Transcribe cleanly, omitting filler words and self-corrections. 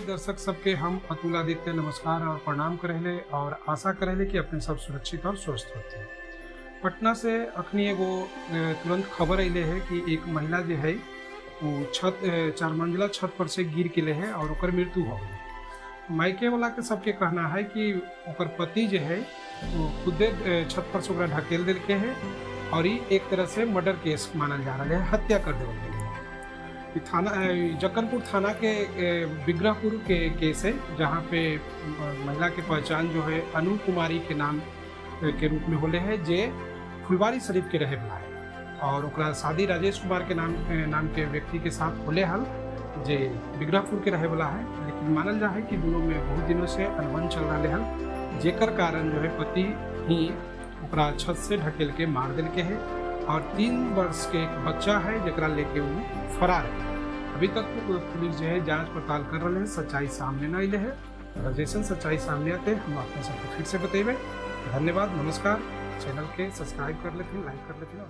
दर्शक सबके हम अतुल आदित्य नमस्कार और प्रणाम करेले और आशा करेले कि अपने सब सुरक्षित और स्वस्थ होते हैं। पटना से अखनी एगो तुरंत खबर अले है कि एक महिला जो है वो छत 4 मंजिला छत पर से गिर के है और ओकर मृत्यु हो गई। मायके वाला के सबके कहना है कि ओकर पति जो है वो खुदे छत पर से ओकरा ढकेल दिल है और ये एक तरह से मर्डर केस मानल जा रहा है, हत्या कर देवल गेल है। थाना जक्कनपुर थाना के विग्रहपुर के केस है, जहाँ पे महिला के पहचान जो है अनु कुमारी के नाम के रूप में होले है, जे फुलवारी शरीफ के रहे वाला है और ओकरा शादी राजेश कुमार के नाम के व्यक्ति के साथ होले हल, जे विग्रहपुर के रहे वाला है। लेकिन मानल जा है कि दोनों में बहुत दिनों से अनबन चल रहा हल, जेकर कारण जो है पति ही ओकरा छत से ढकेल के मार दिल के है और 3 वर्ष के एक बच्चा है जकरा लेके वो फरार है। अभी तक पुलिस जो है जांच पड़ताल कर रहे हैं, सच्चाई सामने न अले है। अगर जैसे सच्चाई सामने आते हम अपने सबके फिर से बतेबे। धन्यवाद, नमस्कार। चैनल के सब्सक्राइब कर लेते, लाइक कर लेते और